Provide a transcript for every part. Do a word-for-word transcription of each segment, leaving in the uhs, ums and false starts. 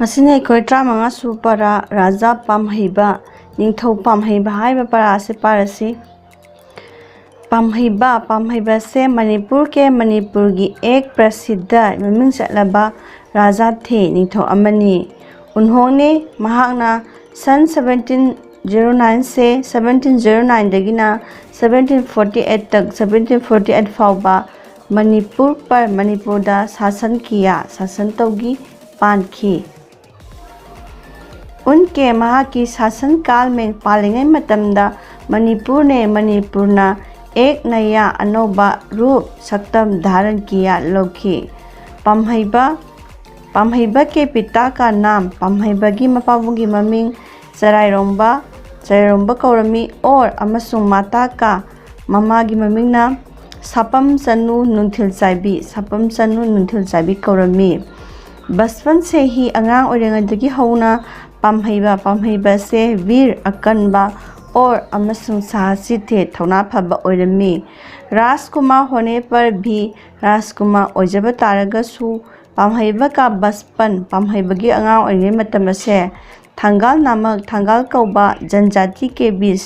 ꯑꯁꯤꯅ ꯑꯩꯈꯣꯏ ꯇꯔꯥꯃꯉꯥ ꯁꯨꯕ ꯄꯔꯥ ꯔꯥꯖꯥ ꯄꯥꯝꯍꯩꯕ, ꯅꯤꯡꯊꯧ ꯄꯥꯝꯍꯩꯕ ꯍꯥꯏꯕ ꯄꯔꯥ ꯑꯁꯤ ꯄꯥꯔꯁꯤ꯫ पाम्हैबा, पाम्हैबा से मणिपुर के मणिपुर की एक प्रसिद्ध ꯃꯃꯤꯡ ꯆꯠꯂꯕ ꯔꯥꯖꯥ ꯊꯦ ꯅꯤꯡꯊꯧ ꯑꯃꯅꯤ꯫ उन्होंने ꯃꯍꯥꯛꯅ सन ꯁꯕꯦꯟꯇꯤꯟ ꯖꯦꯔꯣ ꯅꯥꯏꯟ से ꯁꯕꯦꯟꯇꯤꯟ ꯖꯦꯔꯣ ꯅꯥꯏꯟꯗꯒꯤꯅ ꯁꯕꯦꯟꯇꯤꯟ ꯐꯣꯔꯇꯤ ꯑꯩꯠ ꯇꯛ ꯁꯕꯦꯟꯇꯤꯟ ꯐꯣꯔꯇꯤ ꯑꯩꯠ ꯐꯥꯎꯕ ꯃꯅꯤꯄꯨꯔ ꯄꯔ ꯃꯅꯤꯄꯨꯔꯗ ꯁꯥꯁꯟ ꯀꯤꯌꯥ ꯁꯥꯁꯟ ꯇꯧꯈꯤ ꯄꯥꯟꯈꯤ꯫ उनके ꯃꯍꯥꯛꯀꯤ ꯁꯥꯁꯟ ꯀꯥꯜ ꯃꯦꯡ ꯄꯥꯜꯂꯤꯉꯩ ꯃꯇꯝꯗ ꯃꯅꯤꯄꯨꯔꯅꯦ ꯃꯅꯤꯄꯨꯔꯅ एक नया ꯑꯅꯧꯕ रूप ꯁꯛꯇꯝ धारण किया ꯂꯧꯈꯤ꯫ पाम्हैबा, पाम्हैबा के पिता का नाम ꯄꯥꯝꯍꯩꯕꯒꯤ ꯃꯄꯥꯕꯨꯡꯒꯤ ꯃꯃꯤꯡ ꯆꯔꯥꯏꯔꯣꯡꯕ, ꯆꯔꯥꯏꯔꯣꯡꯕ ꯀꯧꯔꯝꯃꯤ꯫ और ꯑꯃꯁꯨꯡ माता का ꯃꯃꯥꯒꯤ ꯃꯃꯤꯡꯅ ꯁꯥꯄꯝ ꯆꯅꯨ ꯅꯨꯡꯊꯤꯜ ꯆꯥꯏꯕꯤ, ꯁꯥꯄꯝ ꯆꯅꯨ ꯅꯨꯡꯊꯤꯜ ꯆꯥꯏꯕꯤ ꯀꯧꯔꯝꯃꯤ꯫ बचपन से ही ꯑꯉꯥꯡ ꯑꯣꯏꯔꯤꯉꯩꯗꯒꯤ ꯍꯧꯅ ꯄꯥꯝꯍꯩꯕ, पाम्हैबा से वीर ꯑꯀꯟꯕ और ꯑꯃꯁꯨꯡ साहसी थे ꯊꯧꯅꯥ ꯐꯕ ꯑꯣꯏꯔꯝꯃꯤ꯫ राजकुमार होने पर भी राजकुमार ꯑꯣꯏꯖꯕ ꯇꯥꯔꯒꯁꯨ पाम्हैबा का बचपन ꯄꯥꯝꯍꯩꯕꯒꯤ ꯑꯉꯥꯡ ꯑꯣꯏꯔꯤꯉꯩ ꯃꯇꯝ ꯑꯁꯦ ꯊꯥꯡꯒꯥꯜ ꯅꯥꯃꯛ ꯊꯥꯡꯒꯥꯜ ꯀꯧꯕ जनजाति के बीच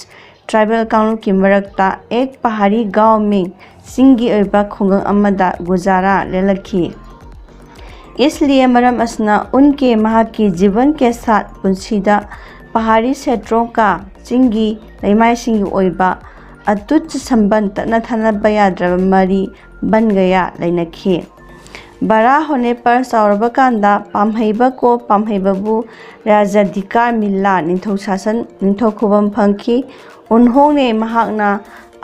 ट्राइबल ꯀꯥꯡꯂꯨꯞꯀꯤ ꯃꯔꯛꯇ एक पहाड़ी गांव में ꯆꯤꯡꯒꯤ ꯑꯣꯏꯕ ꯈꯨꯡꯒꯪ ꯑꯃꯗ गुजारा ꯂꯦꯜꯂꯛꯈꯤ꯫ इसलिए ꯃꯔꯝ ꯑꯁꯤꯅ उनके ꯃꯍꯥꯛꯀꯤ जीवन के साथ ꯄꯨꯟꯁꯤꯗ पहाड़ी क्षेत्रों का ꯆꯤꯡꯒꯤ ꯂꯩꯃꯥꯏꯁꯤꯡꯒꯤ ꯑꯣꯏꯕ अटूट संबंध ꯇꯠꯅ ꯊꯥꯅꯕ ꯌꯥꯗ꯭ꯔꯕ ꯃꯔꯤ बन गया ꯂꯩꯅꯈꯤ꯫ बड़ा होने पर ꯆꯥꯎꯔꯕ ꯀꯥꯟꯗ पाम्हैबा को ꯄꯥꯝꯍꯩꯕꯕꯨ राज्याधिकार मिला ꯅꯤꯡꯊꯧ ꯁꯥꯁꯟ ꯅꯤꯡꯊꯧ ꯈꯨꯕꯝ ꯐꯪꯈꯤ꯫ उन्होंने ꯃꯍꯥꯛꯅ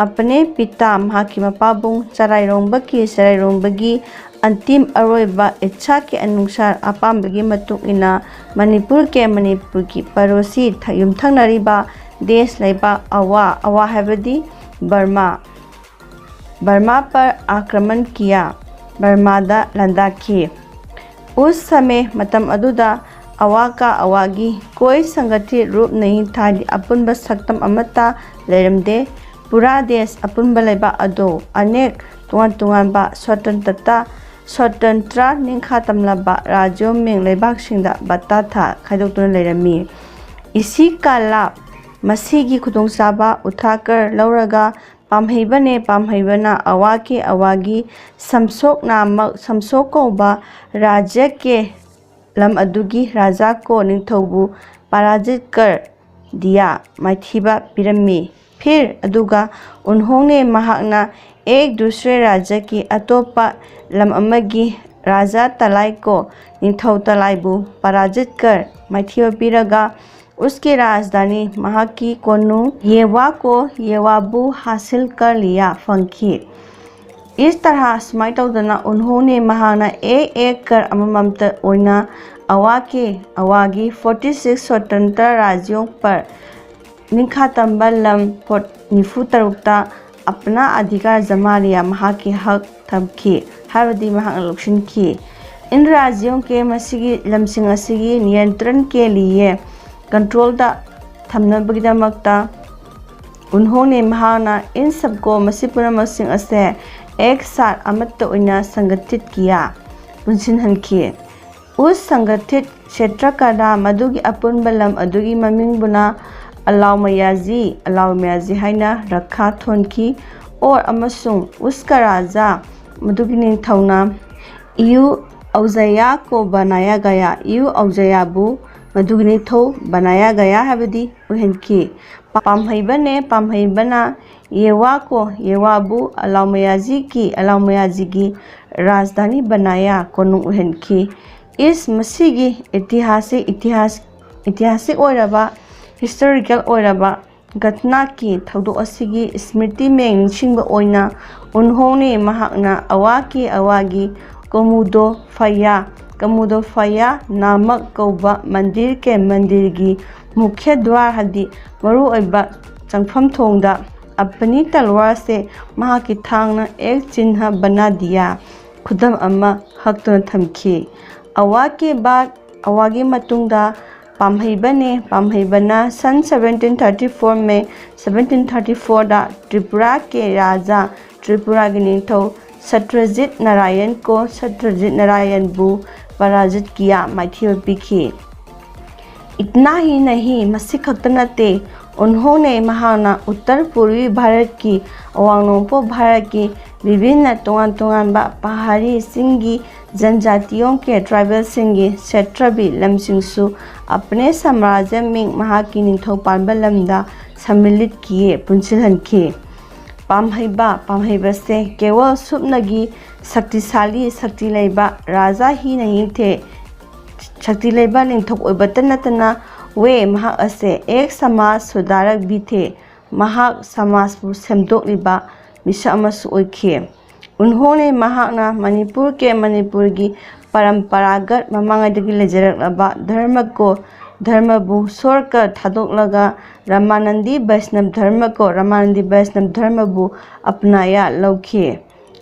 अपने पिता ꯃꯍꯥꯛꯀꯤ ꯃꯄꯥꯕꯨꯡ ꯆꯔꯥꯏꯔꯣꯡꯕꯒꯤ ꯆꯔꯥꯏꯔꯣꯡꯕꯒꯤ अंतिम ꯑꯔꯣꯏꯕ इच्छा के अनुसार ꯑꯄꯥꯝꯕꯒꯤ ꯃꯇꯨꯡ ꯏꯟꯅ ꯃꯅꯤꯄꯨꯔ के ꯃꯅꯤꯄꯨꯔꯒꯤ ꯄꯔꯣꯁꯤ ꯌꯨꯝꯊꯪꯅꯔꯤꯕ देश ꯂꯩꯕꯥꯛ ꯑꯋꯥ ꯑꯋꯥ ꯍꯥꯏꯕꯗꯤ ꯕꯔꯃꯥ ꯕꯔꯃꯥ ꯄꯔ आक्रमण किया ꯕꯔꯃꯥꯗ ꯂꯥꯟꯗꯥꯈꯤ꯫ उस समय ꯃꯇꯝ ꯑꯗꯨꯗ ꯑꯋꯥ ꯀꯥ ꯑꯋꯥꯒꯤ कोई संगठित रूप नहीं था ꯑꯄꯨꯟꯕ ꯁꯛꯇꯝ ꯑꯃꯠꯇ ꯂꯩꯔꯝꯗꯦ꯫ पूरा देश ꯑꯄꯨꯟꯕ ꯂꯩꯕꯥꯛ ꯑꯗꯨ अनेक ꯇꯣꯉꯥꯟ ꯇꯣꯉꯥꯟꯕ स्वतंत्रता ꯁ꯭ꯋꯇꯟꯇ꯭ꯔ ꯅꯤꯡꯈꯥ ꯇꯝꯂꯕ ꯔꯥꯖ꯭ꯌꯣꯝꯃꯤꯡ ꯂꯩꯕꯥꯛꯁꯤꯡꯗ ꯕꯠꯇꯥ ꯊꯥ ꯈꯥꯏꯗꯣꯛꯇꯨꯅ ꯂꯩꯔꯝꯃꯤ꯫ ꯏꯁꯤ ꯀꯥꯂꯥ ꯃꯁꯤꯒꯤ ꯈꯨꯗꯣꯡꯆꯥꯕ ꯎꯊꯥꯀꯔ ꯂꯧꯔꯒ ꯄꯥꯝꯍꯩꯕꯅꯦ ꯄꯥꯝꯍꯩꯕꯅ ꯑꯋꯥ ꯀꯦ ꯑꯋꯥꯒꯤ ꯁꯝꯁꯣꯛ ꯅꯥꯃꯛ ꯁꯝꯁꯣꯛ ꯀꯧꯕ ꯔꯥꯖ꯭ꯌ ꯀꯦ ꯂꯝ ꯑꯗꯨꯒꯤ ꯔꯥꯖꯥ ꯀꯣ ꯅꯤꯡꯊꯧꯕꯨ ꯄꯔꯥꯖꯤꯠꯀꯔ ꯗꯤꯌꯥ ꯃꯥꯏꯊꯤꯕ ꯄꯤꯔꯝꯃꯤ꯫ ꯐꯤꯔ ꯑꯗꯨꯒ ꯎꯟꯍꯣꯡꯅꯦ ꯃꯍꯥꯛꯅ ꯑꯦꯛ ꯗꯨꯁ꯭ꯔꯦ ꯔꯥꯖ꯭ꯌꯒꯤ ꯑꯇꯣꯞꯄ ꯂꯝ ꯑꯃꯒꯤ ꯔꯥꯖꯥ ꯇꯂꯥꯏ ꯀꯣ ꯅꯤꯡꯊꯧ ꯇꯂꯥꯏꯕꯨ ꯄꯔꯥꯖꯤꯠꯀꯔ ꯃꯥꯏꯊꯤꯕ ꯄꯤꯔꯒ ꯎꯁꯀꯤ ꯔꯥꯖꯙꯥꯅꯤ ꯃꯍꯥꯛꯀꯤ ꯀꯣꯅꯨꯡ ꯌꯦꯋꯥ ꯀꯣ ꯌꯦꯋꯥꯕꯨ ꯍꯥꯁꯤꯜ ꯀꯔ ꯂꯤꯌꯥ ꯐꯪꯈꯤ꯫ ꯏꯁ ꯇꯔꯍꯥ ꯁꯨꯃꯥꯏꯅ ꯇꯧꯗꯅ ꯎꯟꯍꯣꯡꯅꯦ ꯃꯍꯥꯛꯅ ꯑꯦꯛ ꯑꯦꯛ ꯀꯔ ꯑꯃꯃꯝꯇ ꯑꯣꯏꯅ ꯑꯋꯥ ꯀꯦ ꯑꯋꯥꯒꯤ ꯐꯣꯔꯇꯤ ꯁꯤꯛꯁ ꯁ꯭ꯋꯇꯟꯇ꯭ꯔ ꯔꯥꯖ꯭ꯌꯣꯡ ꯄꯔ ꯅꯤꯡꯈꯥ ꯇꯝꯕ ꯂꯝ ꯐꯣꯔ ꯅꯤꯐꯨ ꯇꯔꯨꯛꯇ ꯑꯄꯅꯥ ꯑꯙꯤꯀꯥꯔ ꯖꯃꯥ ꯂꯤꯌꯥ ꯃꯍꯥꯛꯀꯤ ꯍꯛ ꯊꯝꯈꯤ ꯍꯥꯏꯕꯗꯤ ꯃꯍꯥꯛꯅ ꯂꯧꯁꯤꯟꯈꯤ꯫ ꯏꯟ ꯔꯥꯖ꯭ꯌꯣꯡ ꯀꯦ ꯃꯁꯤꯒꯤ ꯂꯝꯁꯤꯡ ꯑꯁꯤꯒꯤ ꯅꯤꯌꯟꯇ꯭ꯔꯟ ꯀꯦ ꯂꯤꯌꯦ ꯀꯟꯇ꯭ꯔꯣꯜꯗ ꯊꯝꯅꯕꯒꯤꯗꯃꯛꯇ ꯎꯟꯍꯣꯡꯅꯦ ꯃꯍꯥꯛꯅ ꯏꯟ ꯁꯕꯀꯣ ꯃꯁꯤ ꯄꯨꯝꯅꯃꯛꯁꯤꯡ ꯑꯁꯦ ꯑꯦꯛ ꯁꯥꯠ ꯑꯃꯠꯇ ꯑꯣꯏꯅ ꯁꯪꯒꯊꯤꯠ ꯀꯤꯌꯥ ꯄꯨꯟꯁꯤꯟꯍꯟꯈꯤ꯫ ꯎꯁ ꯁꯪꯒꯊꯤꯠ ꯁꯦꯇ꯭ꯔ ꯀꯗꯥ ꯃꯗꯨꯒꯤ ꯑꯄꯨꯟꯕ ꯂꯝ ꯑꯗꯨꯒꯤ ꯃꯃꯤꯡꯕꯨꯅ ꯑꯂꯥꯎ ꯃꯌꯥꯖꯤ ꯑꯂꯥꯎ ꯃꯌꯥꯖꯤ ꯍꯥꯏꯅ ꯔꯈꯥ ꯊꯣꯟꯈꯤ꯫ ꯑꯣꯔ ꯑꯃꯁꯨꯡ ꯎꯁꯀ ꯔꯥꯖꯥ ꯃꯗꯨꯒꯤ ꯅꯤꯡꯊꯧꯅ ꯏꯌꯨ ꯑꯧꯖꯌꯥ ꯀꯣ ꯕꯅꯥꯌꯥ ꯒꯌꯥ ꯏꯌꯨ ꯑꯧꯖꯌꯥꯕꯨ ꯃꯗꯨꯒꯤ ꯅꯤꯡꯊꯧ ꯕꯅꯥꯌꯥ ꯒꯌꯥ ꯍꯥꯏꯕꯗꯤ ꯑꯣꯏꯍꯟꯈꯤ꯫ ꯄꯥꯝꯍꯩꯕꯅꯦ ꯄꯥꯝꯍꯩꯕꯅ ꯌꯦꯋꯥ ꯀꯣ ꯌꯦꯋꯥꯕꯨ ꯑꯂꯥꯎ ꯃꯌꯥꯖꯤꯒꯤ ꯑꯂꯥꯎ ꯃꯌꯥꯖꯤꯒꯤ ꯔꯥꯖꯙꯥꯅꯤ ꯕꯅꯥꯌꯥ ꯀꯣꯅꯨꯡ ꯑꯣꯏꯍꯟꯈꯤ꯫ ꯏꯁ ꯃꯁꯤꯒꯤ ꯏꯇꯤꯍꯥꯁꯤꯛ ꯏꯇꯤꯍꯥꯁ ꯏꯇꯤꯍꯥꯁꯤꯛ ꯑꯣꯏꯔꯕ ꯍꯤꯁꯇꯣꯔꯤꯀꯦꯜ ꯑꯣꯏꯔꯕ ꯘꯇꯅꯥꯀꯤ ꯊꯧꯗꯣꯛ ꯑꯁꯤꯒꯤ ꯁ꯭ꯃ꯭ꯔꯤꯇꯤ ꯃꯦꯡ ꯅꯤꯡꯁꯤꯡꯕ ꯑꯣꯏꯅ ꯎꯟꯍꯣꯡꯅꯦ ꯃꯍꯥꯛꯅ ꯑꯋꯥ ꯀꯦ ꯑꯋꯥꯒꯤ ꯀꯣꯃꯨꯗꯣ ꯐꯌꯥ ꯀꯃꯨꯗꯣ ꯐꯌꯥ ꯅꯥꯃꯛ ꯀꯧꯕ ꯃꯟꯗꯤꯔ ꯀꯦ ꯃꯟꯗꯤꯔꯒꯤ ꯃꯨꯈ꯭ꯌ ꯗ꯭ꯋꯥꯔ ꯍꯥꯏꯗꯤ ꯃꯔꯨꯑꯣꯏꯕ ꯆꯪꯐꯝ ꯊꯣꯡꯗ ꯑꯄꯅꯤ ꯇꯜꯋꯥꯔꯁꯦ ꯃꯍꯥꯛꯀꯤ ꯊꯥꯡꯅ ꯑꯦꯛ ꯆꯤꯟꯍ ꯕꯅꯥ ꯗꯤꯌꯥ ꯈꯨꯗꯝ ꯑꯃ ꯍꯛꯇꯨꯅ ꯊꯝꯈꯤ꯫ ꯑꯋꯥ ꯀꯦ ꯕꯥꯗ ꯑꯋꯥꯒꯤ ꯃꯇꯨꯡꯗ ꯄꯥꯝꯍꯩꯕꯅꯦ ꯄꯥꯝꯍꯩꯕꯅ ꯁꯟ ꯁꯕꯦꯟꯇꯤꯟ ꯊꯥꯔꯇꯤ ꯐꯣꯔ ꯃꯦ ꯁꯕꯦꯟꯇꯤꯟ ꯊꯥꯔꯇꯤ ꯐꯣꯔꯗ ꯇ꯭ꯔꯤꯄꯨꯔꯥ ꯀꯦ ꯔꯥꯖꯥ ꯇ꯭ꯔꯤꯄꯨꯔꯥꯒꯤ ꯅꯤꯡꯊꯧ ꯁꯇ꯭ꯔꯖꯤꯠ ꯅꯥꯔꯥꯌꯟ ꯀꯣ ꯁꯇ꯭ꯔꯖꯤꯠ ꯅꯥꯔꯥꯌꯟꯕꯨ ꯄꯔꯥꯖꯤꯠ ꯀꯤꯌꯥ ꯃꯥꯏꯊꯤꯕ ꯄꯤꯈꯤ꯫ ꯏꯇꯅꯥ ꯍꯤ ꯅꯍꯤ, ꯃꯁꯤ ꯈꯛꯇ ꯅꯠꯇꯦ, ꯎꯟꯍꯣꯡꯅꯦ ꯃꯍꯥꯛꯅ ꯎꯠꯇꯔ ꯄꯨꯔꯕꯤ ꯚꯥꯔꯠꯀꯤ, ꯑꯋꯥꯡ ꯅꯣꯡꯄꯣꯛ ꯚꯥꯔꯠꯀꯤ ꯕꯤꯚꯤꯟꯅ ꯇꯣꯉꯥꯟ ꯇꯣꯉꯥꯟꯕ ꯄꯍꯥꯔꯤ ꯆꯤꯡꯒꯤ ꯖꯟꯖꯥꯇꯤꯌꯣꯡ ꯀꯦ ꯇ꯭ꯔꯥꯏꯕꯦꯜꯁꯤꯡꯒꯤ ꯁꯦꯇ꯭ꯔꯕꯤ ꯂꯝꯁꯤꯡꯁꯨ ꯑꯄꯅꯦ ꯁꯥꯝꯔꯥꯖ꯭ꯌ ꯃꯤꯡ ꯃꯍꯥꯛꯀꯤ ꯅꯤꯡꯊꯧ ꯄꯥꯟꯕ ꯂꯝꯗ ꯁꯝꯃꯤꯂꯤꯠ ꯀꯤꯌꯦ ꯄꯨꯟꯁꯤꯜꯍꯟꯈꯤ꯫ ꯄꯥꯝꯍꯩꯕ, ꯄꯥꯝꯍꯩꯕꯁꯦ ꯀꯦꯋꯜ ꯁꯨꯞꯅꯒꯤ ꯁꯛꯇꯤꯁꯥꯂꯤ, ꯁꯛꯇꯤ ꯂꯩꯕ ꯔꯥꯖꯥ ꯍꯤ ꯅꯍꯤ ꯊꯦ, ꯁꯛꯇꯤ ꯂꯩꯕ ꯅꯤꯡꯊꯧ ꯑꯣꯏꯕꯇ ꯅꯠꯇꯅ ꯋꯦ ꯃꯍꯥꯛ ꯑꯁꯦ ꯑꯦꯛ ꯁꯃꯥꯖ ꯁꯨꯙꯥꯔꯛ ꯚꯤ ꯊꯦ, ꯃꯍꯥꯛ ꯁꯃꯥꯖꯄꯨ ꯁꯦꯝꯗꯣꯛꯂꯤꯕ ꯃꯤꯁꯛ ꯑꯃꯁꯨ ꯑꯣꯏꯈꯤ꯫ ꯎꯟꯍꯣꯡꯅꯦ ꯃꯍꯥꯛꯅ ꯃꯅꯤꯄꯨꯔ ꯀꯦ ꯃꯅꯤꯄꯨꯔꯒꯤ ꯄꯔꯝꯄꯔꯥꯒꯠ ꯃꯃꯥꯡꯉꯩꯗꯒꯤ ꯂꯩꯖꯔꯛꯂꯕ ꯙꯔꯃ ꯀꯣ ꯙꯔꯃꯕꯨ ꯁꯣꯔꯀ ꯊꯥꯗꯣꯛꯂꯒ ꯔꯃꯥꯅꯟꯗꯤ ꯕꯩꯁꯅꯕ ꯙꯔꯃ ꯀꯣ ꯔꯃꯥꯅꯟꯗꯤ ꯕꯩꯁꯅꯕ ꯙꯔꯃꯕꯨ ꯑꯄꯅꯥꯌꯥ ꯂꯧꯈꯤ꯫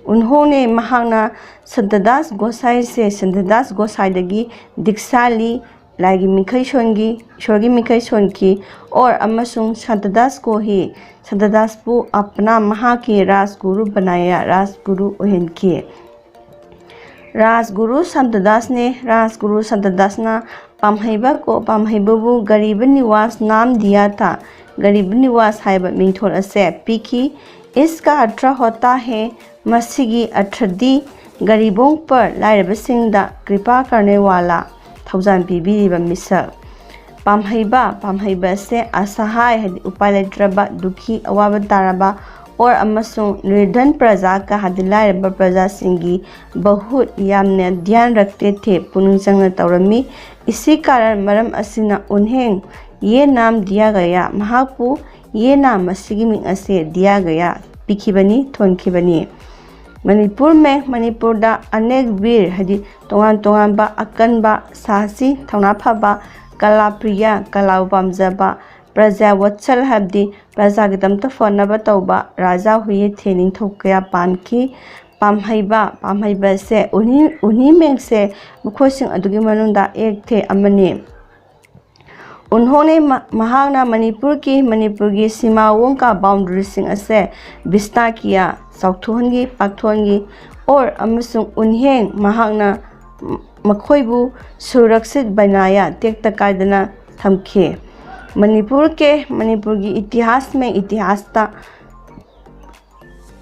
ꯎꯟꯍꯣꯡꯅꯦ ꯃꯍꯥꯛꯅ ꯁꯟꯇꯗꯥꯁ ꯒꯣꯁꯥꯏꯁꯦ ꯁꯟꯇꯗꯥꯁ ꯒꯣꯁꯥꯏꯗꯒꯤ ꯗꯤꯛꯁꯥ ꯂꯤ, ꯂꯥꯏꯒꯤ ꯃꯤꯈꯩ ꯁꯣꯟꯈꯤ, ꯏꯁꯣꯔꯒꯤ ꯃꯤꯈꯩ ꯁꯣꯟꯈꯤ, ꯑꯣꯔ ꯑꯃꯁꯨꯡ ꯁꯟꯇꯗꯥꯁ ꯀꯣ ꯍꯤ, ꯁꯟꯇꯗꯥꯁꯄꯨ ꯑꯄꯅꯥ ꯃꯍꯥꯛꯀꯤ ꯔꯥꯖꯒꯨꯔꯨ ꯕꯅꯥꯌꯥ, ꯔꯥꯖꯒꯨꯔꯨ ꯑꯣꯏꯍꯟꯈꯤ꯫ ꯔꯥꯖꯒꯨꯔꯨ ꯁꯟꯇꯗꯥꯁꯅꯦ, ꯔꯥꯖꯒꯨꯔꯨ ꯁꯟꯇꯗꯥꯁꯅ ꯄꯥꯝꯍꯩꯕ ꯀꯣ ꯄꯥꯝꯍꯩꯕꯕꯨ ꯒꯔꯤꯕ ꯅꯤꯋꯥꯁ ꯅꯥꯝ ꯗꯤꯌꯥ ꯊꯥ, ꯒꯔꯤꯕ ꯅꯤꯋꯥꯁ ꯍꯥꯏꯕ ꯃꯤꯡꯊꯣꯜ ꯑꯁꯦ ꯄꯤꯈꯤ꯫ ꯏꯁꯀꯥ ꯑꯔꯊ ꯍꯣꯇꯥ ꯍꯦ, ꯃꯁꯤꯒꯤ ꯑꯔꯊꯗꯤ ꯒꯔꯤꯕꯣꯡ ꯄꯔ, ꯂꯥꯏꯔꯕꯁꯤꯡꯗ ꯀ꯭ꯔꯤꯄꯥ ꯀꯔꯅꯦꯋꯥꯂꯥ, ꯊꯧꯖꯥꯜ ꯄꯤꯕꯤꯔꯤꯕ ꯃꯤꯁꯛ꯫ ꯄꯥꯝꯍꯩꯕ, ꯄꯥꯝꯍꯩꯕ ꯑꯁꯦ ꯑꯁꯍꯥꯏ ꯍꯥꯏꯗꯤ ꯎꯄꯥꯏ ꯂꯩꯇ꯭ꯔꯕ, ꯗꯨꯈꯤ, ꯑꯋꯥꯕ ꯇꯥꯔꯕ, ꯑꯣꯔ ꯑꯃꯁꯨꯡ ꯅꯤꯔꯙꯟ ꯄ꯭ꯔꯖꯥ ꯀ ꯍꯥꯏꯗꯤ ꯂꯥꯏꯔꯕ ꯄ꯭ꯔꯖꯥꯁꯤꯡꯒꯤ ꯕꯍꯨꯠ ꯌꯥꯝꯅ ꯙ꯭ꯌꯥꯟ ꯔꯛꯇꯦ ꯊꯦ ꯄꯨꯛꯅꯤꯡ ꯆꯪꯅ ꯇꯧꯔꯝꯃꯤ꯫ ꯏꯁꯤ ꯀꯥꯔꯟ ꯃꯔꯝ ꯑꯁꯤꯅ ꯎꯟꯍꯦꯡ ꯌꯦ ꯅꯥꯝ ꯗꯤꯌꯥ ꯒꯌꯥ ꯃꯍꯥꯛꯄꯨ ꯌꯦ ꯅꯥꯝ ꯑꯁꯤꯒꯤ ꯃꯤꯡ ꯑꯁꯦ ꯗꯤꯌꯥ ꯒꯌꯥ ꯄꯤꯈꯤꯕꯅꯤ, ꯊꯣꯟꯈꯤꯕꯅꯤ꯫ ꯃꯅꯤꯄꯨꯔ ꯃꯦ ꯃꯅꯤꯄꯨꯔꯗ ꯑꯅꯦꯛ ꯕꯤꯔ ꯍꯥꯏꯗꯤ ꯇꯣꯉꯥꯟ ꯇꯣꯉꯥꯟꯕ ꯑꯀꯟꯕ, ꯁꯥꯍꯁꯤ, ꯊꯧꯅꯥ ꯐꯕ, ꯀꯂꯥ ꯄ꯭ꯔꯤꯌꯥ, ꯀꯂꯥꯕꯨ ꯄꯥꯝꯖꯕ, ꯄ꯭ꯔꯖꯥ ꯋꯠꯁꯜ ꯍꯥꯏꯕꯗꯤ ꯄ꯭ꯔꯖꯥꯒꯤꯗꯃꯛꯇ ꯐꯅꯕ ꯇꯧꯕ ꯔꯥꯖꯥ ꯍꯨꯌꯦ ꯊꯦ ꯅꯤꯡꯊꯧ ꯀꯌꯥ ꯄꯥꯟꯈꯤ꯫ ꯄꯥꯝꯍꯩꯕ, ꯄꯥꯝꯍꯩꯕꯁꯦ ꯎꯅꯤ, ꯎꯅꯤ ꯃꯦꯡꯁꯦ ꯃꯈꯣꯏꯁꯤꯡ ꯑꯗꯨꯒꯤ ꯃꯅꯨꯡꯗ ꯑꯦꯛ ꯊꯦ ꯑꯃꯅꯤ꯫ ꯎꯟꯍꯣꯡꯅꯦ ꯃꯍꯥꯛꯅ ꯃꯅꯤꯄꯨꯔꯒꯤ ꯃꯅꯤꯄꯨꯔꯒꯤ ꯁꯤꯃꯥ ꯋꯣꯡꯀ ꯕꯥꯎꯟꯗꯔꯤꯁꯤꯡ ꯑꯁꯦ ꯕꯤꯁꯇꯥ ꯀꯤꯌꯥ ꯆꯥꯎꯊꯣꯛꯍꯟꯈꯤ, ꯄꯥꯛꯊꯣꯛꯍꯟꯈꯤ꯫ ꯑꯣꯔ ꯑꯃꯁꯨꯡ ꯎꯟꯍꯦꯡ ꯃꯍꯥꯛꯅ ꯃꯈꯣꯏꯕꯨ ꯁꯨꯔꯛꯁꯤꯠ ꯕꯅꯥꯌꯥ ꯇꯦꯛꯇ ꯀꯥꯏꯗꯅ ꯊꯝꯈꯤ꯫ ꯃꯅꯤꯄꯨꯔ ꯀꯦ ꯃꯅꯤꯄꯨꯔꯒꯤ ꯏꯇꯤꯍꯥꯁ ꯃꯦ ꯏꯇꯤꯍꯥꯁꯇ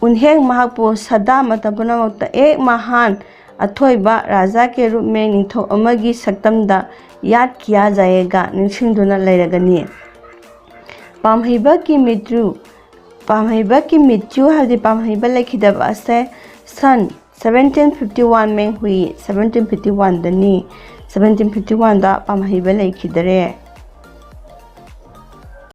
ꯎꯟꯍꯦꯡ ꯃꯍꯥꯛꯄꯨ ꯁꯗꯥ ꯃꯇꯝ ꯄꯨꯝꯅꯃꯛꯇ ꯑꯦꯛ ꯃꯍꯥꯟ ꯑꯊꯣꯏꯕ ꯔꯥꯖꯥ ꯀꯦ ꯔꯨꯞꯃꯦ ꯅꯤꯡꯊꯧ ꯑꯃꯒꯤ ꯁꯛꯇꯝꯗ ꯌꯥꯠ ꯀꯤꯌꯥ ꯖꯥꯌꯦꯒ ꯅꯤꯡꯁꯤꯡꯗꯨꯅ ꯂꯩꯔꯒꯅꯤ꯫ ꯄꯥꯝꯍꯩꯕ ꯀꯤ ꯃꯤꯇ꯭ꯌꯨ ꯄꯥꯝꯍꯩꯕ ꯀꯤ ꯃꯤꯇ꯭ꯌꯨ ꯍꯥꯏꯕꯗꯤ ꯄꯥꯝꯍꯩꯕ ꯂꯩꯈꯤꯗꯕ ꯑꯁꯦ ꯁꯟ ꯁꯕꯦꯟꯇꯤꯟ ꯐꯤꯐꯇꯤ ꯋꯥꯟ ꯃꯦꯡ ꯍꯨꯏ ꯁꯕꯦꯟꯇꯤꯟ ꯐꯤꯐꯇꯤ ꯋꯥꯟꯗꯅꯤ꯫ ꯁꯕꯦꯟꯇꯤꯟ ꯐꯤꯐꯇꯤ ꯋꯥꯟꯗ ꯄꯥꯝꯍꯩꯕ ꯂꯩꯈꯤꯗꯔꯦ꯫